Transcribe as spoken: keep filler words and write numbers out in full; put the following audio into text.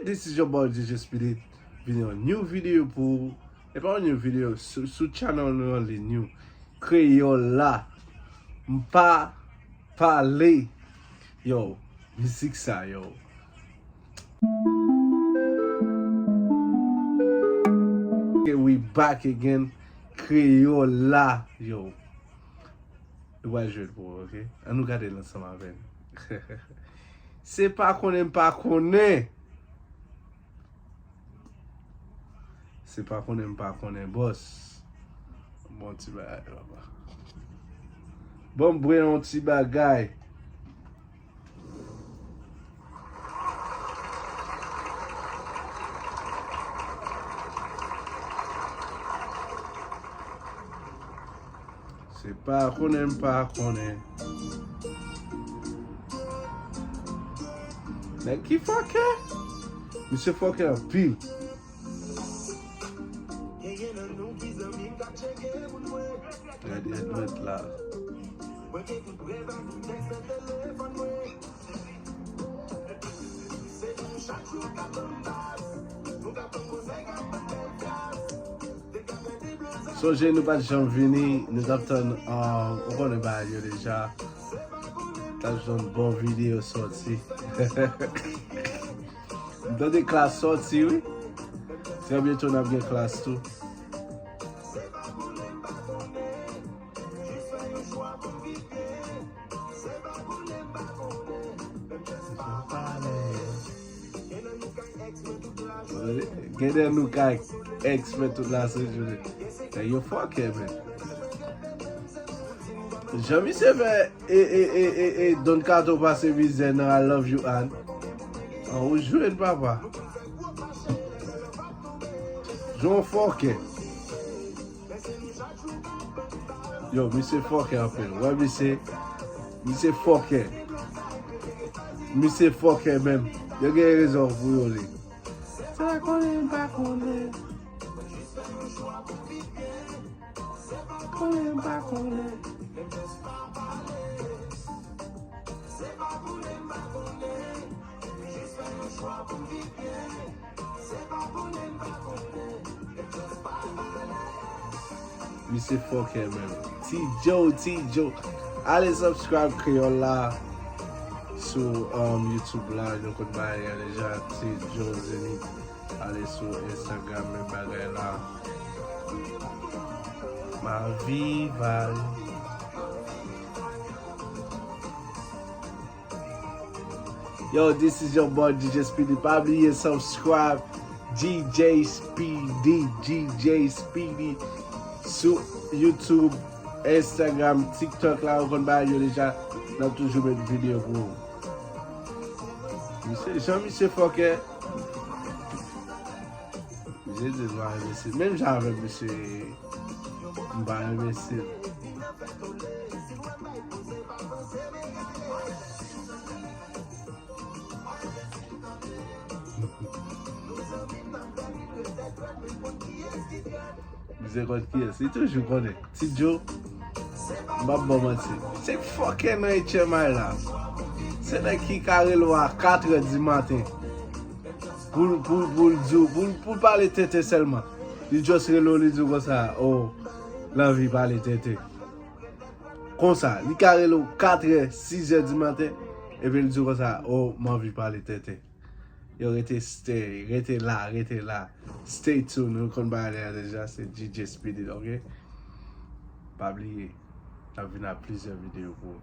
This is your boy D J Speedy. Vin yon new video pou ou. E pa yon new video, sou, sou channel nou an li new. Kreyòl la. M pa pale. Yo, mizik sa, yo. Okay, we back again. Kreyòl la, yo. Nou pral jwe l pou ou, ok? An nou gade l ansanm avè m. Se pa konnen m pa konnen. Se pa konnen m pa konnen, bòs. Bon ti bagay, papa. Bon, m bwè yon ti bagay. Se pa konnen m pa konnen. Nèg ki fòkè? Misye fòkè anpil. Gade dwèt la. Sonje nou pa t janm vini, nou t ap tann, ah, ou konnen bagay yo deja. T ap tann bon videyo sòti. M tande Klass sòti, wi. Trè byento n ap gen Klass tou. Gen de nou ka ex men tout la se jounen. Nèg yo fòkè, men. Jan misye fè e, e, e, e, e, Don Kato pase mizè nan I love you, Ann. An, ou jwenn, papa. Jan w fòkè. Yo, misye fòkè anpil. Wè, misye, misye fòkè. Misye fòkè menm. Yo gen rezon pou yo li. Sa konnen pa konnen. Konnen pa konnen. Misye fòkè menm. T Joe, T Joe. Ale subscribe Kreyòl la sou, um, YouTube la. Nou konn bagay la deja. T Joe Zenith. Ale sou Instagram, menm bagay la. Ma vie va. Yo, this is your boy D J Speedy. Pa bliye subscribe D J Speedy, D J Speedy sou YouTube, Instagram, TikTok la, ou konn bagay yo deja. N ap toujou met videyo pou ou. Misye, jan misye fòkè. Misye di l pa envesti. Menm jan avèk misye. M pa enbesil. Misye konn kiyès, li toujou konnen. Ti Joe, m p ap ba w manti. Se fòkè nan H M I la. Se nèg ki ka rele w a katrè di maten. Pou l, pou, pou l di w, pou, pou l pale tenten sèlman. Li just rele w, li di w konsa, "Oh, l anvi pale tenten." Konsa, li ka rele w katrè, sizè di maten, epi l di w konsa, "Oh, m anvi pale tenten." Yo, rete stay, rete la, rete la. Stay tuned, nou konn bagay la deja, se D J Speedy, ok? Pa bliye, n ap vin ak plizyè videyo pou ou.